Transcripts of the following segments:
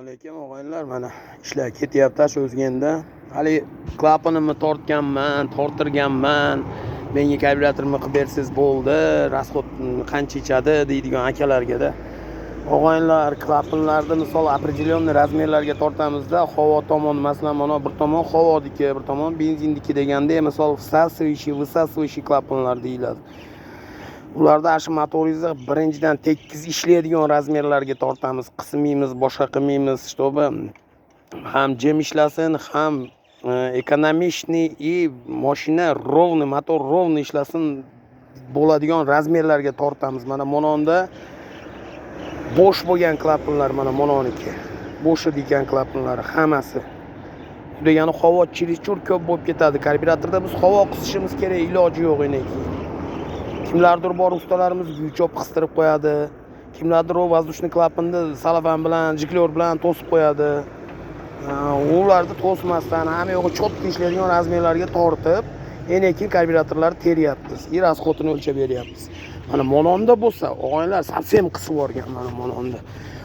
Alaykum og'aynilar, mana ishlar ketyapti shu O'zgenda. Hali klapanimni tortganman, tortirganman. Menga karbyuratorimni qilib bersangiz bo'ldi, расход qancha ichadi deydigan akalarga-da. Og'aynilar, klapanlarni misol определенный размер larga tortamizda, havo tomon, masalan, mana bir tomon havodiki, bir tomon benzinniki deganda, misol всасывающий, высасывающий klapanlar deyiladi. Ularda shu motoringizni birinchidan tekis ishlaydigan размер larga tortamiz, qismaymiz, boshqa qilmaymiz, чтобы ham jim ishlasin, ham экономичный и mashina ровный, motor ровный ishlasin bo'ladigan размер larga tortamiz. Mana mononda bo'sh bo'lgan klapanlar, mana mononiki. Bo'sh degan klapanlar hammasi. Bu degani havo чересчур ko'p bo'lib ketadi. Karbyuratorda biz havo qisishimiz kerak, iloji yo'q keyin. Kimlardir bor ustalarimiz guychop qistirib qo'yadi. Kimlardir u воздушный klapanni salafan bilan, jiklyor bilan to'sib qo'yadi. Ularni to'smasdan hamma yo'g'i чётко ishlaydigan размер larga tortib, keyin karbyuratorlarni teryapmiz. И расход ini o'lchab beryapmiz. Mana mononda bo'lsa, og'aynilar совсем qisib yuborgan mana mononda.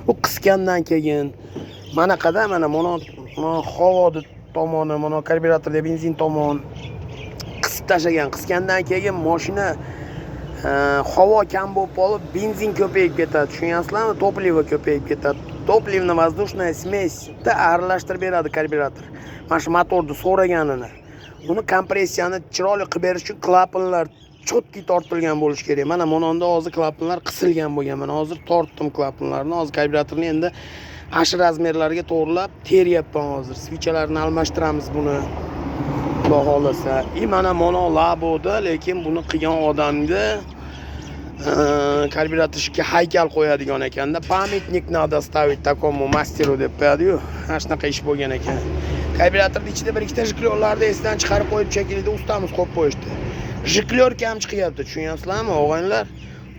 U qisgandan keyin manaqada mana monon havoni tomoni, mana karbyuratorda benzin tomon qisib tashlagan. Qisgandan keyin mashina havo kam bo'lib qolib, benzin ko'payib ketadi. Tushunyapsizlarmi? Топливо ko'payib ketadi. Топливно воздушная смесь da aralashtirib beradi karbyurator. Mana shu motorni so'raganini. Uni kompressiyani chiroyli qilib berish uchun klapanlar чётко tortilgan bo'lishi kerak. Mana mononda hozir klapanlar qisilgan bo'lgan. Mana hozir tortdim klapanlarni. Hozir karbyuratorni endi ana shu размер larga to'g'rilab teryapman hozir. Свеча larni almashtiramiz buni. Xudo xohlasa. И mana mono Laboda, lekin buni qilgan odamga karbyuratorga haykal qo'yadigan ekanda. Памятник надо ставить такому мастеру deb qo'yadi-yu. Mana shunaqa ish bo'lgan ekan. Karbyuratorning ichida bir ikkita жиклёр larni esidan chiqarib qo'yib shekilli ustamiz qo'yib qo'yishdi. Жиклёр kam chiqyapti, tushunyapsizlarmi, og'aynilar?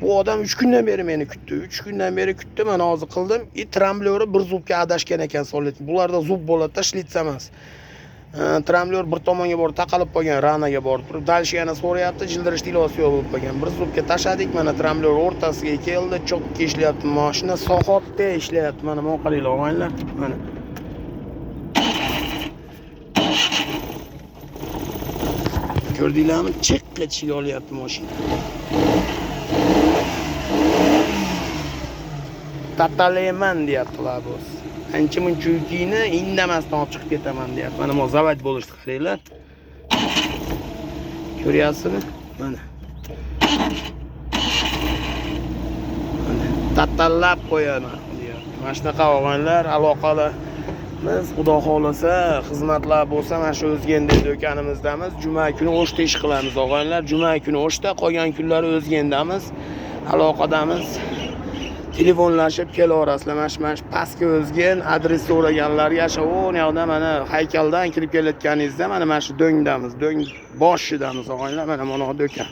Bu odam 3 kundan beri meni kutdi. 3 kundan beri kutdi, mana hozir qildim. И трамблёр i bir зуб ga adashgan ekan solit. Bularda зуб bo'ladi-da, шлиц emas. Трамблёр bir tomonga borib taqalib qolgan, ranaga borib turib, дальше yana so'rayapti, jildirishni iloji yo'q bo'lib qolgan. Bir зуб ga tashladik, mana трамблёр o'rtasiga keldi, чётко ishlayapti. Mashina soatda ishlayapti. Mana bu qaranglar, og'aynilar. Mana. Ko'rdinglarmi? Chiqqa ichiga olyapti mashina. Tatalayman deyapti Labos. Ancha muncha yukingni indamasdan olib chiqib ketaman deyapti. Mana bu zavod bo'lishdi, qaranglar. Ko'ryapsizmi? Mana. Mana tatallab qo'yaman deyapti. Mana shunaqa og'aynilar aloqali. Biz Xudo xohlasa xizmatlar bo'lsa mana shu O'zgenda do'konimizdamiz. Juma kuni O'shda ish qilamiz og'aynilar. Juma kuni O'shda, qolgan kunlari O'zgendamiz. Aloqadamiz. Telefonlashib kelaverasizlar. Mana shu pastki O'zgen adres so'raganlarga shu u yoqda mana haykaldan kirib kelayotganingizda mana shu do'ngdamiz. Do'ng boshidamiz og'aynilar. Mana do'kon.